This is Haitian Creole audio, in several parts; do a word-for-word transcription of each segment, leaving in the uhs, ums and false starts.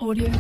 Audio.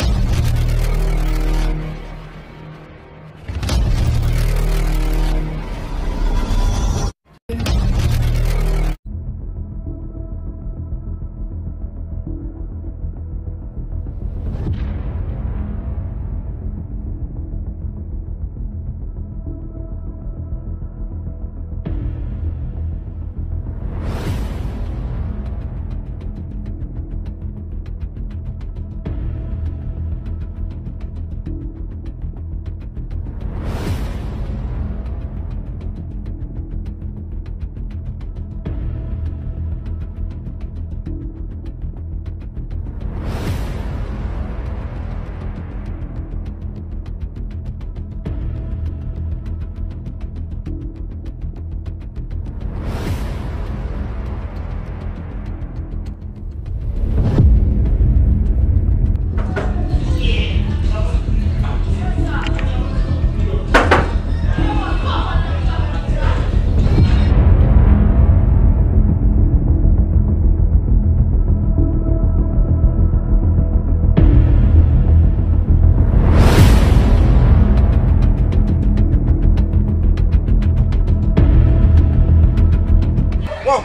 Wow!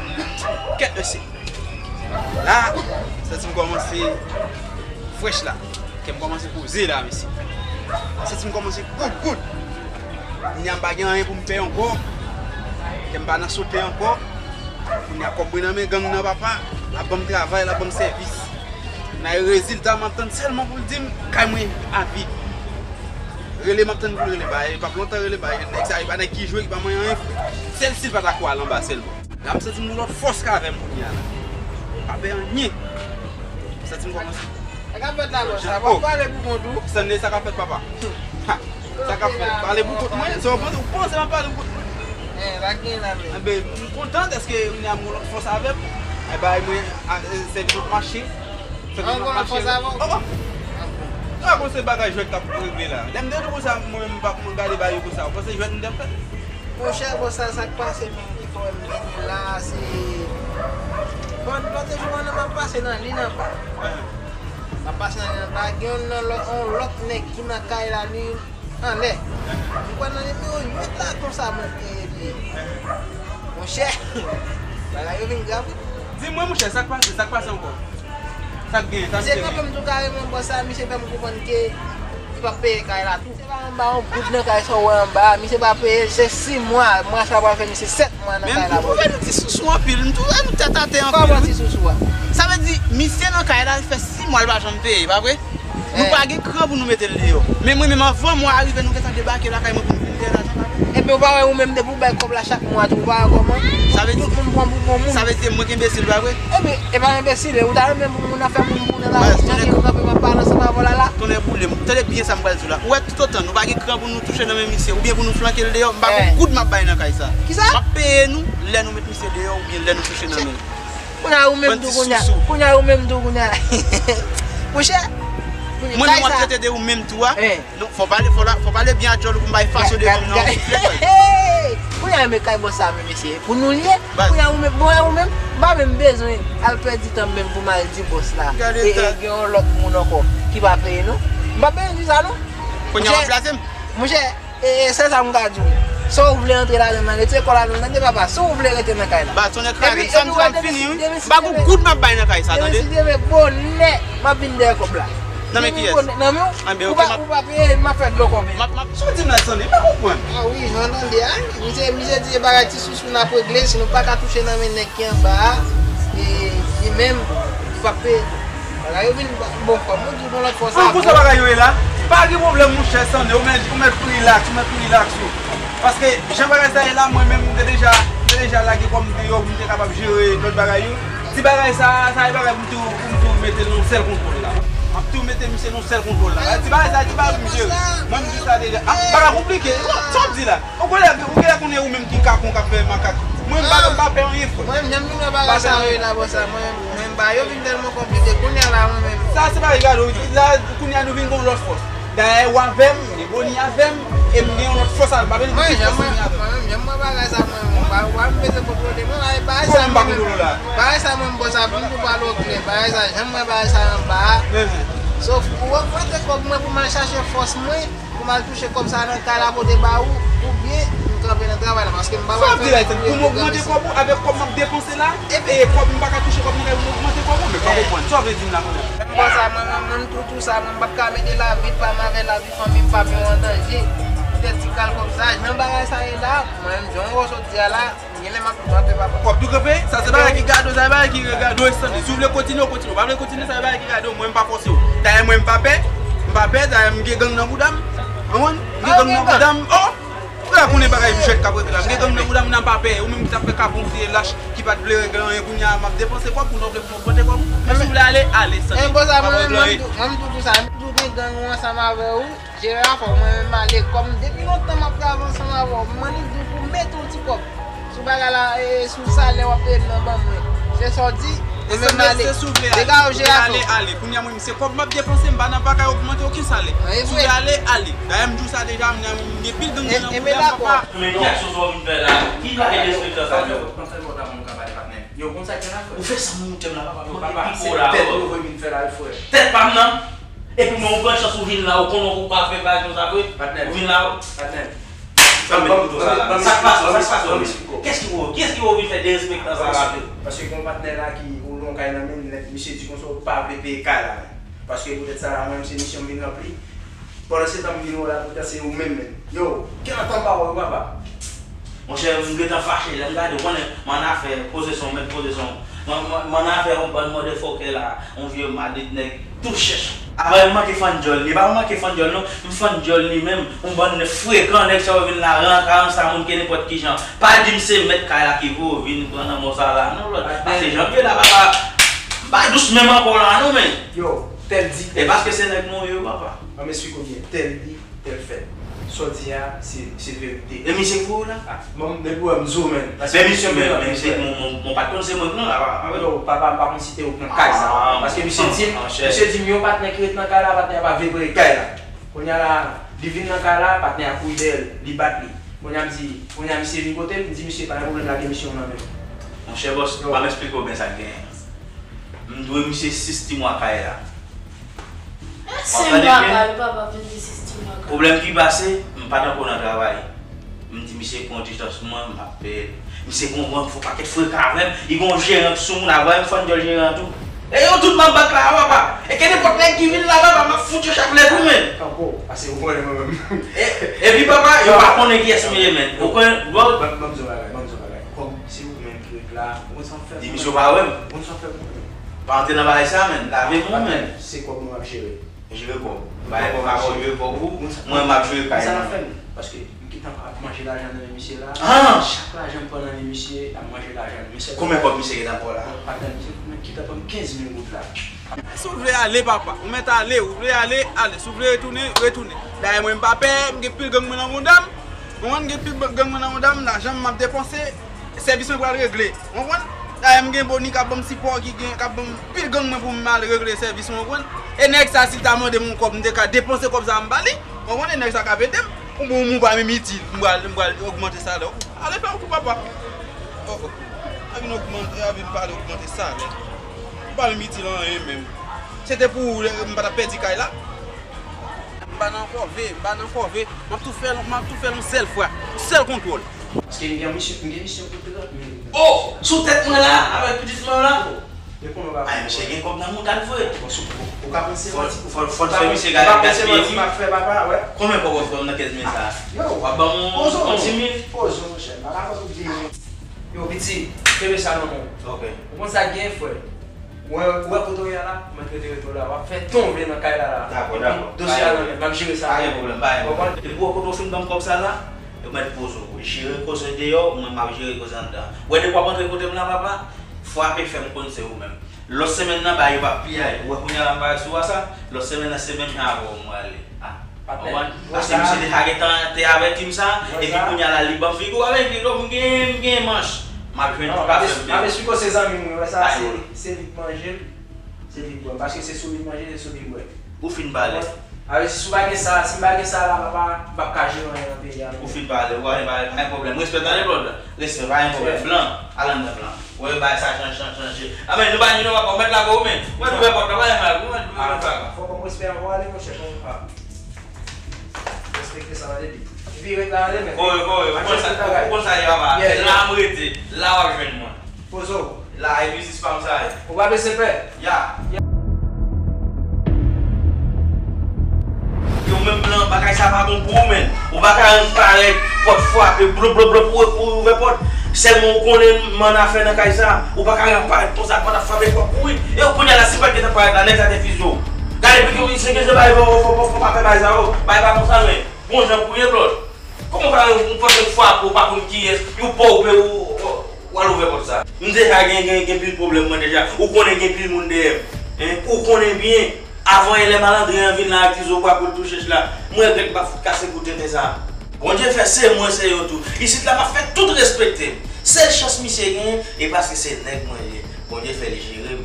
Kèt mesye. La, m santi m kòmanse frèch la. Kè m kòmanse poze la, mesye. M santi m kòmanse goud, goud. Kounye a m pa gen anyen pou m pè ankò. Kè m pa nan sote ankò. Kounye a kòb mwen nan men gang nan, papa. L ap ban m travay, l ap ban m sèvis. Nan rezilta, m ap tann sèlman pou l di m kay mwen a vid. Rele m ap tann pou l rele m. Bagay, p ap lontan rele m. Bagay, nèg sa, e pa nèg ki jwe, ki pa manyen anyen, frè. Sèl si l pa ta kwè al anba sèlman. La, m santi m yon lòt fòs k avè m kounye a la. Pa pè anyen. M santi m kòmanse. Sa k ap fèt la, bòs? Sa w ap pale pou kont ou? Stanley, sa k ap fèt, papa? Ha! Sa k ap fèt? Pale pou kont mwen? Sa w panse, w panse m ap pale pou kont mwen? Eh, sa k gen la menm? Enben, m kontan dèske kounye a m yon lòt fòs avè m. Ay, bay mwen, a, e, sèvis ap mache. Sèvis ap mache. An, an, an, an. Ah, bon, se bagay jwèt k ap regle la. Lè m te di w konsa, mwen menm, m pa pou m gade bagay yo konsa. Ou panse jwèt m t ap fè? Monchè, bon, sa, sa k pase menm ki fè m vini la, se, bon, lòt jou, pandan m ap pase nan liy anba. M ap pase nan liy anba, gen yon nan lòt, yon lòt nèg ki nan kay la, li anlè. M kwè nan nimewo uit la, konsa mwen te ye li. Monchè, bagay yo vin grav, wi. Di mwen, monchè, sa k pase, sa k pase ankò? Sa k genyen? Sa misye kanpe m tou kareman, bòs sa, misye fè m konprann ke li p ap peye kay la tou. Misye pa anba yon goud nan kay sa w wè anba a, misye pa peye, se sis mwa, mwa sa pral fè misye sèt mwa nan kay la. Men m twouve nou ti sousou anpil, m twouve nou tèt atè anpil. Kòman ti sousou a? Sa vle di, misye nan kay la, li fè sis mwa l pa janm peye, pa vre? Nou pa gen kran pou nou mete l deyò. Men mwen menm, anvan mwa a rive, nou gentan debake lakay mwen pou nou vin dèyè lajan pa nou. Epi ou pa wè ou menm depi ou bay kòb la chak mwa tou, ou pa wè kòman? Sa vle di, tout moun pran pou bon moun. Sa vle di mwen k enbesil, pa vre? Epi, e pa enbesil, ou ta renmen pou moun nan fè moun pou ou nan lari, jan ke ou kanpe m ap pale ansanm avè w la la. Tonnè boule m, tande byen sa m pral di w la. Ou wè, toutotan nou pa gen kran pou nou touche nan men misye, oubyen pou nou flanke l deyò, m pa gen goud m ap bay nan kay sa. Kisa? M ap peye nou lè nou met misye deyò oubyen lè nou touche nan men l. Kounye a ou menm tou, kounye a, kounye a ou menm tou, kounye a. Monchè, mwen menm w ap trete de ou menm tou a. Non, fò pale, fò la, fò pale byen a djòl ou pou m bay faso de moun nan yon souflèt. Kounye a men kay bòs sa menm mesye, pou nou l ye. Kounye a ou menm, bon, ou menm, m pa menm bezwen al pèdi tan m menm pou m al di bòs la. E, e gen yon lòt moun ankò ki pa peye non. M pa bezwen di sa non. Kounye a w ap blaze m. Monchè, E, e, sèl sa m ka di w. Si w vle antre ladan l, retire kò w ladan l, tande papa. Si w vle rete nan kay la. Ba, tonnè kraze, sa m di w ap fini, wi. M pa gon goud m ap bay nan kay sa, tande. Demen si Dye vle, bonè, m ap vin dèyè kòb la. Nan men kiyès? Nan men w. Ou pa, ou pa peye, m ap fè dlo konbe. M ap, m ap, sa w di m la, Stanley? M pa konprann. A wi, jan w tande a. Misye, misye di se bagay ti sousou n ap regle, si nou pa ka touche nan men nèg ki anba a, e, li menm, li p ap peye. Bagay yo vin bon fò. Mwen di w yon lòt fò sa. An, konsa bagay yo ye la. Pa gen pwoblèm, monchè, Stanley. Ou mèt, ou mèt rilaks, ou mèt rilaks ou. Paske, jan bagay sa ye la, mwen menm, m te deja, m te deja lage kò m deyò pou m te kapab jere lòt bagay yo. Ti bagay sa, sa e bagay pou m tou, pou m tou mete l nan yon sèl kontwòl la. M ap tou mete misye nan yon sèl kontwòl la. Ti bagay sa, ti bagay pou m jere. Mwen, m di sa deja. A, bagay konplike. Sa w di la? Ou konnen, ou genlè konnen ou menm ki kapon k ap fè makak. Mwen, m pa, m pa pè anyen, frè. Mwen, m janm vin wè bagay sa yo ye la, bò sa. Mwen, mwen, bagay yo vin tèlman konplike. Kounye a la, mwen menm. Sa, se pa egale, wi. La, kounye a, nou vin gon lòt fòs. Dayè, ou avè m, Ebony avè m, e m gen yon lòt fòs a l. Pa vle di tout fòs mwen avè m. Mwen, janm wè bagay sa, mwen, mwen, pa, pa bezwen kontwole mwen, bagay sa, mwen, mwen, bagay sa, mwen, bò sa, pou m tou pale w klè, bagay sa, janm wè bagay sa anba a. Sof ou Kòb mwen pou m al chache fòs mwen, pou m al touche kòb sa nan kay la pote ba ou, oubyen m kanpe nan travay la, paske m pa pral fè moun pou m ogmante kòb ou avèk kòb m ap depanse la, e kòb m pa ka touche kòb nan kay pou m ogmante kòb ou, men pa konprann. Sa w vle di m la, mwen menm? Menm bò sa, mwen, mwen, mwen, tou, tou sa, mwen, m p ap ka mete lavi, pa m avè lavi fanmi m pa m yo an danje. Poutèt ti kalkòb sa, jan bagay sa ye la, mwen menm, jan w wè w sot di a la, genlè m ap kanpe, papa. Kòb tou kanpe? Sa se bagay ki gade w, sa se bagay ki gade w, e tande. Si w vle kontinye, w kontinye. W pa vle kontinye, sa se bagay ki gade w, mwen, m pa fòse w. Dayè, mwen, m pa pè, m pa pè, dayè, m gen gang nan bouda m. Konprann? M gen gang nan bouda m. Oh! Frè, konnen bagay m jèt k ap regle la. M gen gang nan bouda m, m pa pè. Ou menm ki t ap fè kapon, ou se lach, ki pa t vle regle anyen, kounye a m ap depanse kòb ou, non, w vle pou m ogmante kòb ou. Men si w vle ale, ale, tande. M pa regle anyen. Mwen, m tou, mwen, m tou, tou sa. M tou gen gang ou ansanm avè w. Jere afè w, mwen menm m ale. Kòm depi lontan m ap travay ansanm avè w, m annik di w pou w mete yon ti kòb sou bagay la, e, sou salè w ap peye m nan ban mwen. Se sa w di, mwen menm m ale. Dega w jere afè w. Ale, ale. Kounye a mwen, se kòb m ap depanse, m pa nan bagay ogmante okenn salè. Si w vle ale, ale. Dayè, m di w sa deja, m gen pil gang nan bouda m, papa. Men ki aksyon sa w vin fè la? Ki kalite derespektan sa, yo? Pa fè lòt a moun ka pale, patnè. Yo, konn sa k gen la, frè? Ou fè sa m moute m la, papa. Yo, papa, se tèt ou yo voye vin fè la, wi, frè. Tèt pa m nan. Epi mwen, ou pran chans, ou vin la, ou konnen ou pa fè bagay konsa vre. Patnè. Ou vin la. Patnè. Sa m met pou sa la. Sa k pase, sa k pase, kiyès ki ou, kiyès ki ou vin fè derespektan sa la? Paske gen yon patnè la ki ou lon kay nan men l, misye di konsa ou pa vle peye kay la. Paske poutèt sa la, mwen, se misyon m vin ranpli. Pandan se tan m vin wè w la, poutèt se ou menm menm. Yo, ki antan pawòl ou, papa? Monchè, m gentan fache, lè m gade, ou konnen, m annafè, poze son, mèt poze son. M, m, m annafè, yon bann motherfucker la, yon vye madet nèg, tou chèch. Avè m manke fann djòl li, e pa m manke fann djòl non, m fann djòl li menm, yon bann nèg frekan, nèg sa yo vin la, rankan, sa moun ke nenpòt ki jan. Pa di m se mèt kay la ki voye w vin pran nan mò sa la, non, lòt. Pase jan m ye la, papa, m pa dous menm ankò la, non, men. Yo, tèl di, e paske se nèg nou ye, papa. An, m esplike w byen, tèl di, tèl fèt. Sa w di a, se, se verite. E misye ki voye w la? Ah, bon, depi w wè m di w, men. Men misye, men, men, men, m pa t konn se mwen k non, la, pa, pa, non, papa, m pa konn si te ou k nan kay sa. Paske misye di m, misye di m, yon patnè ki ret nan kay la, patnè a pa vle preye kay la. Kounye a la, li vin nan kay la, patnè a kouri dèyè l, li bat li. Kounye a, m di, kounye a, misye vin kote m, m di, misye, pa gen pwoblèm, lage misye nan men m. Monchè bòs, pa m esplike w byen sa k genyen. M dwe misye sis ti mwa kay la. Se m papa, li pa p ap vin di sistem nan. Pwoblèm ki pase, m pa t ankò nan travay. M di misye pran distans mwen, m ap peye l. Misye gon, gon fò pakèt freka avè m. Li gon jeran k sou moun avè m, fann djòl jeran tou. E yo tout m ap bat la, papa. E ke nenpòt nèg ki vin la, papa, m ap fout yo chak lè tou, men. Kanpo, pase ou konnen mwen menm. E, epi, papa, yo pa konnen kiyès m ye, men. Ou konnen, bro. Ban, ban m di w bagay, ban m di w bagay. Kòm se ou menm ki ret la, ou konn sa w fè pou mwen. Di misye w pa wè m. Ou konn sa w fè pou mwen. Pa antre nan bagay sa, men. Lave men w, men. Se kòb mwen m ap jere. Jere kòb. Bay kòb, pa jere kòb ou. Mwen, m ap jere kay mwen. Sa n ap fè, men. Paske m gentan ap manje lajan nan men misye la. Ah! Chak lajan m pran nan men misye, l ap manje lajan nan men misye. Konbyen kòb misye gentan ba w la? Bon, patnè, misye gentan ban m kenz mil goud la. Si w vle ale, papa, ou mèt ale. Ou vle ale, ale. Si w vle retounen, retounen. Dayè, mwen, m pa pè, m gen pil gang mwen nan mouda m. Ou konprann, gen pil gang mwen nan mouda m, lajan m ap depanse, sèvis mwen pral regle. Ou konprann? Dayè, m gen Boni k ap ban m sipò, ki gen, k ap ban m pil gang mwen pou m al regle sèvis mwen, ou konprann? E nèg sa, si l ta mande m yon kòb, m te ka depanse kòb sa a, m ba li. Ou konprann? E nèg sa k ap ede m. Ou bon, ou pa menm itil. M pral, m pral ogmante salè w. Ale fè w tou, papa. Oh, oh. A vin ogmante, a vin pale ogmante salè. Ou pa menm itil anyen menm. Se te pou ou, m pa t ap pèdi kay la. M pa nan kòve, m pa nan kòve. M ap tou fè l, m ap tou fè l yon sèl fwa. Yon sèl kontwòl. Paske m gen misyon, m gen misyon pou trant mil. Oh! Sou tèt mwen la, avèk pitit mwen la. Yo konnen w pa. Ay, misye gen kòb nan moutad vre. Bon, sou, ou, ou ka panse manti. Fò, fò, fò n fè misye gade gaspiye wi. M ap fè papa, wè. Konbyen kòb w ap fè m nan kenz mil sa? Yo. W ap ban m yon ti mil? Poze w, monchè. M pa ka fè w di. Yo, piti, kenbe sa nan men w. Ok. Ou konn sa k gen, frè? Ou wè, ou wè kote w ye a la? Ou mèt rete, rete w la. W ap fè tan w vle nan kay la, la. Dakò, dakò. Dosye a nan men m, m ap jere sa. Pa gen pwoblèm, pa gen pwoblèm. Depi w wè kote w fin ban m kòb sa la, ou mèt poze w. Jere koze deyò, mwen m ap jere koze anndan. Ou wè depi w ap antre kote m la, papa, frape fè m konn se ou menm. Lòt semèn nan, bagay yo p ap piyay. Ou wè kounye a la m pa sou WhatsApp, lòt semèn nan, se menm jan avè w m prale. Ah, ou konprann? Paske misye deja gentan te avèti m sa, epi kounye a la, li ban m figi w avèk li, donk m gen, m gen manch. M ap jwenn tout afè m. M ap esplike w se zanmi m, wi, wè sa, se li, se li k manje l, se li k bwè m. Paske se sou li m manje, se sou li m bwè. Ou fin pale. Alò, si w pa gen sa, si m pa gen sa la, papa, m p ap ka jere anyen nan peyi a, non. Ou fin pale, ou pa gen pale, pa gen pwoblèm. Respè, tande, brother. Respè, pa gen pwoblèm. Blan, al anndan, blan. Ou wè, bagay sa chanje, chanje, chanje. A, men, nou pa ni non, papa, ou mèt lage w, men. Ou mèt ouvè pòt la, pa gen mal, ou mèt ouvè pòt la. Respè a pou ale, monchè, bon, ah. Respekte sa, tande byen. Epi ret la, tande, men. Kore, kore, ou konn sa, ou konn sa, papa. Yeah, yeah. La m rete, la w ap jwenn mwen. Poze w. La, e biznis pa m sa ye. Ou pa bezwen pè. Ya. Ya. Yo menm blan, bagay sa pa bon pou ou, menn. Ou pa ka rann parèt, pòt frape, blop, blop, blop, pou, pou ouvè pòt. Sèlman ou konnen mann afè nan kay sa. Ou pa ka rann parèt konsa, pòt ap frape, pòt kouri. E ou kounye a la, si pòt gentan parèt la, nèg sa te fize w. Gade, epi ki se ke se bagay, fò, fò, fò, fò pa fè bagay sa, yo. Bagay pa konsa, men. Bon jan pou ye blòd. Kòman w ka yon pòt frape ou pa konn kiyès, yon pòw pe ou, ou, ou al ouvè pòt sa? M deja gen, gen, gen pil pwoblèm mwen deja. Ou konnen gen pil moun dèyè m. Hein? Ou konnen byen. Avan yè lè malandren an vin la akize w pa pou l touche ch la. Mwen regrèt m pa fout kase kou tenten sa. Bondye fè se mwen se yo tou. Isit la m ap fè tout respekte m. Sèl chans misye genyen, e paske se nèg mwen ye. Bondye fè l jere m.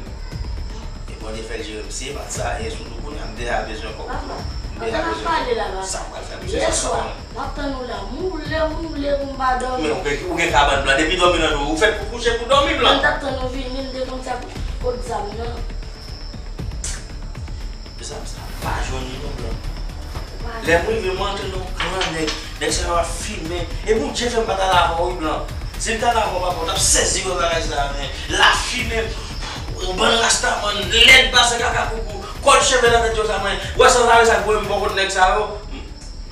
E Bondye fè l jere m. Si e pa t sa, e sou nou kounye a, m deja bezwen kòb tou. M deja bezwen kòb. Sa m pral fè, misye, sa sa konnen. M ap tann ou la. M woule, m woule pou m pa dòmi. Men ou gen, ou gen kabann blan. Depi dòmi nan nou, ou fèt pou kouche pou dòmi blan. Mwen t ap tann ou vini, m te konn sa kot zam nan. Zam sa pa jwenn li non blan. Lè m rive, mwen antre nan yon klan nèg. Nèg sa yo ap fimen. E Bondye fè m pa t al avè w wi blan. Si m t al avè w papa, w t ap sezi wè bagay sa a, men. Lafimen, yon bann rastaman lèd pase kaka koupou. Kòd cheve nan tèt yo sa mwen. Wè san zare sa k voye m bò kot nèg sa yo.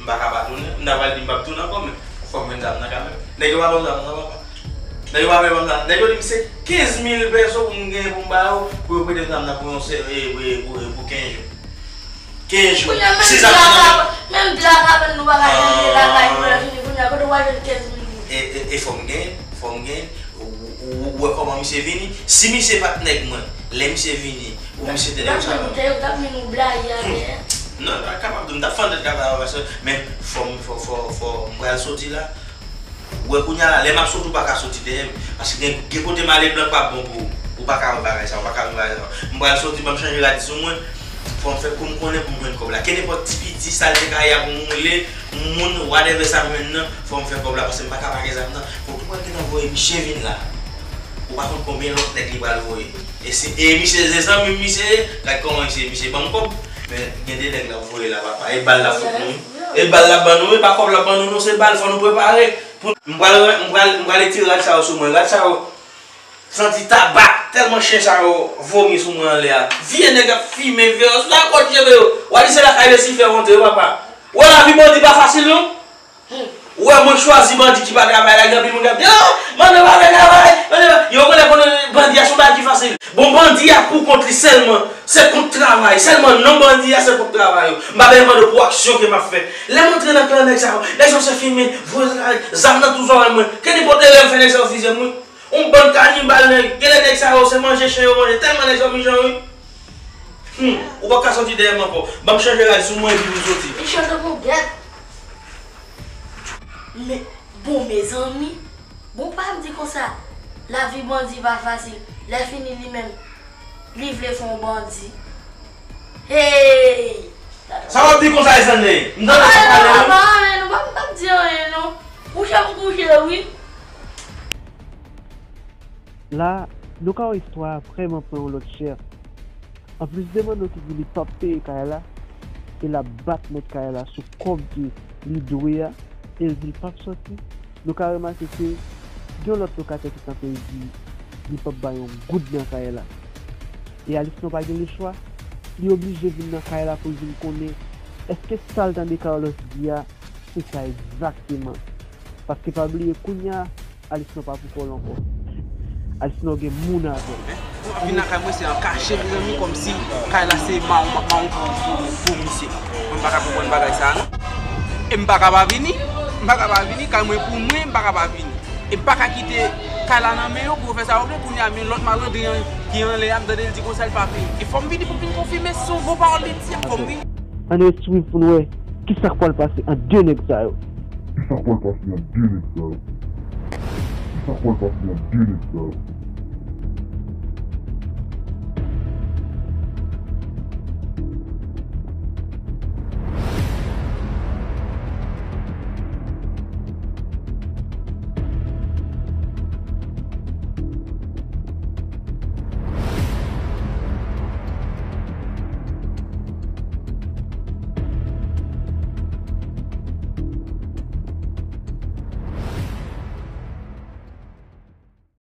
M pa ka pa tounen. M ta pral di m p ap tounen ankò, men fò m jwenn zam nan kanmenm. Nèg yo pa ban m zam nan, papa. Nèg yo pa vle ban m zam. Nèg yo di m se kenz mil pèso pou m genyen pou m ba yo, pou yo prete m zam nan pou yon se, e, pou, pou, pou kenz jou. Kenz jou. Kounye a, menm si zam nan, menm dla kabann nou pa ka chanje lakay nou, lè fini, kounye a, kote w al jwenn kenz mil goud? E, e, e fò m genyen, fò m genyen. Ou, ou, ou wè kòman misye vini? Si misye pa t nèg mwen, lè misye vini, ou misye te nèg sa. L ap vin ou blayi avè. Non, l pa kapab di m t ap fè yon tèt kaba avè sa, men fò m, fò, fò, fò m pral soti la. Ou wè kounye a la, lè m ap soti, ou pa ka soti dèyè m. Paske gen, gen kote m ale blan k p ap bon pou ou. Ou pa ka wè bagay sa, ou pa ka wè bagay sa. M pral soti, ban m chanje rad sou mwen. Fò m fè kou m konnen pou m jwenn kòb la. Kenenpòt ti piti, salte kay a pou m woule, moun, whatever sa m jwenn nan, fò m fè kòb la, paske m pa ka pake zam nan. Fò tou pral gentan voye misye vin la. Ou pa konn konbyen lòt nèg li pral voye. E se, e misye se zanmi m misye ye, gad kòman misye, misye ban m kòb. Men gen de nèg l ap voye la, papa. E bal l ap fout nou. E bal l ap ban nou, e pa kòb l ap ban nou, non, se bal, fò nou prepare. Pou, m pral, m pral, m pral retire rad sa yo sou mwen. Rad sa yo santi tabak, tèlman chen sa yo vomi sou mwen anlè a. Vye nèg ap fimen, vye, sou ta kòd cheve yo. W a di se lakay Lisifè rantre, papa. Wè lavi bandi pa fasil, non. Ou wè, mwen chwazi bandi ki pa travay la, gen anpil moun k ap di, "Oh, bandi pa fè travay, bandi pa." Yo konnen, konnen bandi a se yon bagay ki fasil. Bon, bandi a pou kont li sèlman, se kont travay. Sèlman non bandi a se kont travay yo. M pa bezwen mande pou aksyon ke m ap fè. Lè m antre nan klan nèg sa yo, nèg sa yo se fimen, voye zam nan tou zòrèy mwen. Kenenpòt erè m fè, nèg sa yo fizye m, wi. Yon bann kanibal, nèg. Genlè nèg sa yo se manje chen yo manje. Tèlman nèg sa yo mijan, wi. Hmm, ou p ap ka soti dèyè m ankò. Ban m chanje rad sou mwen epi pou m soti. Li cho tankou gèt. Men, bon, mezanmi. Bon, pa m di konsa. Lavi bandi pa fasil. Lè fini li menm, li vle fè yon bandi. Hey! Sa w ap di konsa, Esanley? M tande w ap pale, wi. Pa anyen non, pa, pa di anyen non. Kouche m kouche, wi. La, nou ka wè istwa a vrèman pran yon lòt chè. Anplis de Manno ki di li p ap peye kay la, e l ap bat mèt kay la sou kòb ke li dwe a, e l di l p ap sòti, nou ka remake ke gen yon lòt lokatè ki kanpe, l di li p ap bay yon goud nan kay la. E Alisnon pa gen lechwa, li oblije vin nan kay la pou l vin konnen èske sa l tande Carlos di a, se sa egzakteman. Paske pa bliye, kounye a, Alisnon pa pou kò l ankò. Alisnon gen moun avè l. Pou ap vin lakay mwen, se an kache, mezanmi, kòmsi kay la se mawon, mawon pou, pou, pou misye. Mwen pa ka konprann bagay sa a, non. E m pa ka pa vini, m pa ka pa vini, kay mwen pou mwen, m pa ka pa vini. E m pa ka kite kay la nan men yo pou yo fè sa yo vle, kounye a, men lòt malandren an ki anlè a, m tande l di konsa l pa peye. E fò m vini pou m vin konfime si se yon bon pawòl li di a, fò m vini. Ann ret swiv pou n wè kisa k pral pase ant de nèg sa yo. Kisa k pral pase ant de nèg sa yo? Kisa k pral pase ant de nèg sa yo?